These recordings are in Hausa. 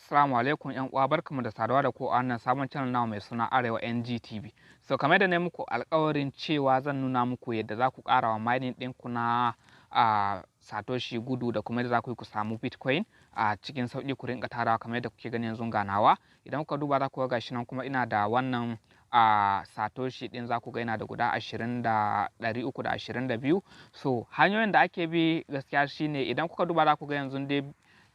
Assalamu alaikum yan uwa, barkamu da saduwa da ku a wannan sabon channel namu mai suna Arewa NGTV. So kamar da na muku alƙawarin cewa zan nuna muku yadda za ku ƙara wa mining ɗinku na a Satoshi gudu da kuma yadda za ku yi ku samu Bitcoin a cikin sauƙi, ku rinƙa tarawa kamar yadda kuke gani yanzu ga nawa. Idan kuka duba, za ku ga gashi nan kuma ina da wannan a Satoshi ɗin, za ku ga ina da guda 20,322. So hanyoyin da ake bi gaskiya shine, idan kuka duba za ku ga yanzu dai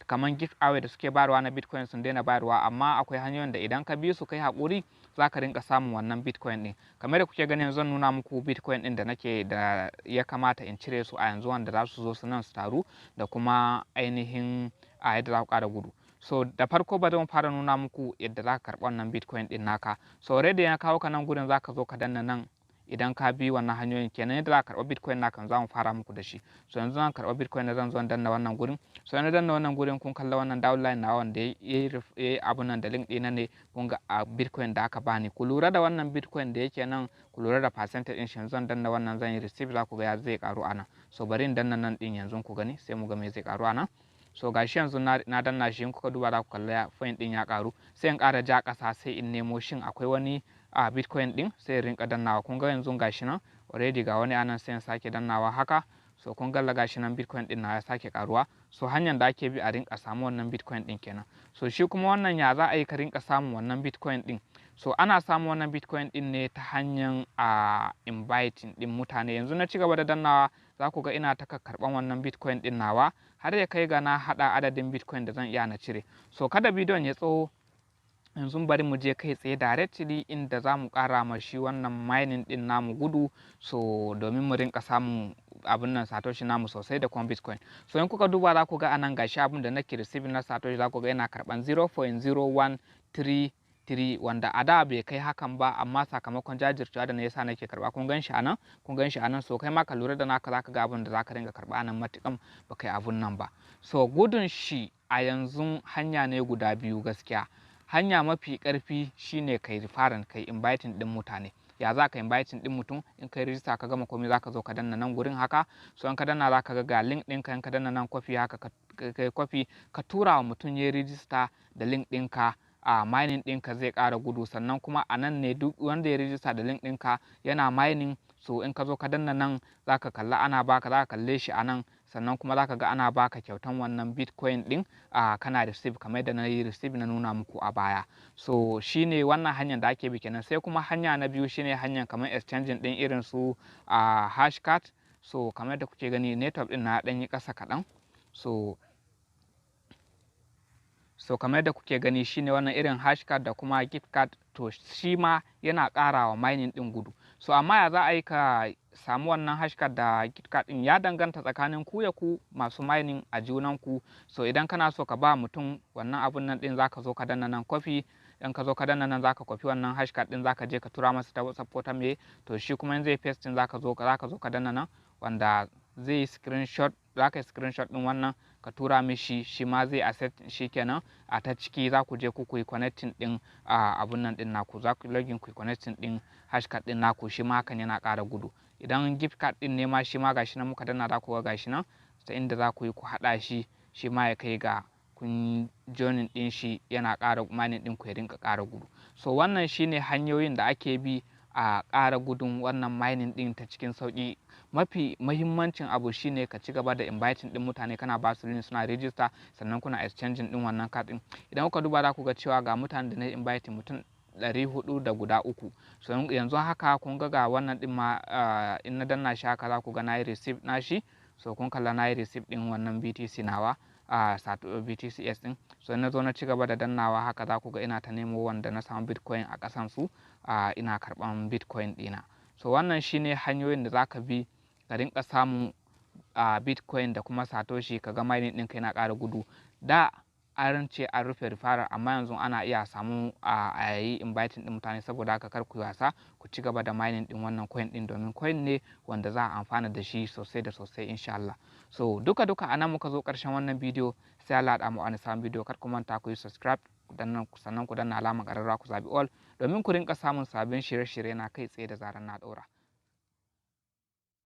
kamar give away da suke bayarwa na Bitcoin sun daina bayarwa, amma akwai hanyoyin da idan ka bi su, kai haƙuri, za ka rinka samun wannan Bitcoin ɗin. Kamar da kuke gani yanzu, zan nuna muku Bitcoin ɗin da nake da ya kamata in cire su a yanzu, wanda za su zo su nan su taru, da kuma ainihin a yadda za ku ƙara gudu. So da farko bari mu fara nuna muku yadda za ka karɓi wannan Bitcoin ɗin naka. So already ya kawo ka nan gurin, za ka zo ka danna nan. Idan ka bi wannan hanyoyin kenan, yadda za ka karɓi Bitcoin naka za mu fara muku da shi. So yanzu zan karɓi Bitcoin na, zan zo danna wannan gurin. So na danna wannan gurin, kun kalla wannan downline na wanda ya yi abun nan da link ɗina ne. Kun ga a Bitcoin da aka bani, ku lura da wannan Bitcoin da yake nan, ku lura da percentage ɗin shi. Yanzu zan danna wannan, zan yi receive, za ku ga ya zai karu a nan. So bari in danna nan ɗin yanzu ku gani, sai mu ga me zai karu a nan. So gashi yanzu na danna shi, in kuka duba za ku kalla point ɗin ya karu. Sai in ƙara ja ƙasa, sai in nemo shin akwai wani a Bitcoin ɗin, sai in rinka dannawa. Kun ga yanzu gashi nan already ga wani anan, sai in sake dannawa haka. So kun ga gashi nan Bitcoin ɗin na ya sake karuwa. So hanyar da ake bi a rinka samu wannan Bitcoin ɗin kenan. So shi kuma wannan, ya za a yi ka rinka samun wannan Bitcoin ɗin? So ana samun wannan Bitcoin ɗin ne ta hanyar a inviting ɗin mutane. Yanzu na ci gaba da dannawa, za ku ga ina ta karɓan wannan Bitcoin ɗin nawa har ya kai ga na haɗa adadin Bitcoin da zan iya na cire. So kada bidiyon ya tsawo, yanzu bari mu je kai tsaye directly inda za mu ƙara ma shi wannan mining ɗin namu gudu, so domin mu rinka samun abin nan Satoshi namu sosai da kuma Bitcoin. So in kuka duba, za ku ga anan gashi abin da nake receiving na Satoshi, za ku ga yana karɓan 0.0133, wanda a da bai kai hakan ba, amma sakamakon jajircewa da na yasa nake karba. Kun gan shi anan, kun gan shi anan. So kai ma ka lura da naka, zaka ga abin da zaka ringa karba anan matukan ba kai abun nan ba. So gudun shi a yanzu hanya ne guda biyu gaskiya. Hanya mafi karfi shine kai referral, kai inviting din mutane. Ya za ka inviting din mutum? In kai register ka gama komai, za ka zo ka danna nan gurin haka. So in ka danna, za ka ga link ɗinka. In ka danna nan copy haka, ka kai copy ka tura wa mutum ya register da link ɗinka, a mining ɗinka zai ƙara gudu. Sannan kuma a nan ne duk wanda ya register da link ɗinka yana mining, so in ka zo ka danna nan, za ka kalla ana baka, za ka kalle shi a nan. Sannan kuma za ka ga ana baka kyautan wannan Bitcoin ɗin a kana receive, kamar yadda na yi receive na nuna muku a baya. So shine wannan hanyar da ake bi kenan. Sai kuma hanya na biyu shine hanyar kamar exchanging ɗin irin su a hashcard. So kamar yadda kuke gani, network ɗin na ɗan yi ƙasa kaɗan. So kamar yadda kuke gani, shine wannan irin hashcard da kuma gift card. To shi ma yana ƙara wa mining ɗin gudu. So amma ya za a yi ka samu wannan hashcard da gift card ɗin? Ya danganta tsakanin ku ya ku masu mining a junan ku. So idan kana so ka ba mutum wannan abun nan ɗin, zaka zo ka danna nan copy. In ka zo ka danna nan, zaka copy wannan hashcard ɗin, zaka je ka tura masa ta WhatsApp ko ta me. To shi kuma in zai pasting, zaka zo ka danna nan wanda zai yi screenshot, za ka yi screenshot ɗin wannan ka tura mishi, shi ma zai accept. Shi kenan, a ta ciki za ku je ku yi connecting ɗin abun nan ɗin naku, za ku login ku yi connecting ɗin hashcard ɗin naku. Shi ma hakan yana ƙara gudu. Idan gift card ɗin ne ma, shi ma gashi nan muka danna, za ku ga gashi nan ta inda za ku yi ku haɗa shi, shi ma ya kai ga kun joining ɗin shi, yana ƙara mining ɗin ku ya rinka ƙara gudu. So wannan shine hanyoyin da ake bi a ƙara gudun wannan mining ɗin ta cikin sauƙi. Mafi mahimmancin abu shine ka ci gaba da inviting ɗin mutane, kana ba su link suna register, sannan kuna exchanging ɗin wannan card ɗin. Idan kuka duba, za ku ga cewa ga mutanen da na inviting, mutum 400 da guda uku. So yanzu haka kun ga wannan ɗin ma, in na danna shi haka, za ku ga na yi receive na shi. So kun kalla na yi receive ɗin wannan BTC nawa, a BTCS ɗin. So na zo na ci gaba da dannawa haka, za ku ga ina ta nemo wanda na samu Bitcoin a ƙasan su, ina karɓan Bitcoin ɗina. So wannan shine hanyoyin da za ka bi ka rinka samun Bitcoin da kuma Satoshi, ka ga mining ɗinka yana ƙara gudu. Da an ce an rufe referral, amma yanzu ana iya samu a yi inviting ɗin mutane. Saboda haka kar ku yi wasa, ku ci gaba da mining ɗin wannan coin ɗin, domin coin ne wanda za a amfana da shi sosai da sosai, insha Allah. So duka duka anan muka zo ƙarshen wannan bidiyo, sai Allah ya mu a wani sabon bidiyo. Kar ku manta ku yi subscribe, sannan ku danna alamar ƙararrawa, ku zabi all, domin ku rinka samun sabbin shirye-shirye na kai tsaye da zarar na ɗora.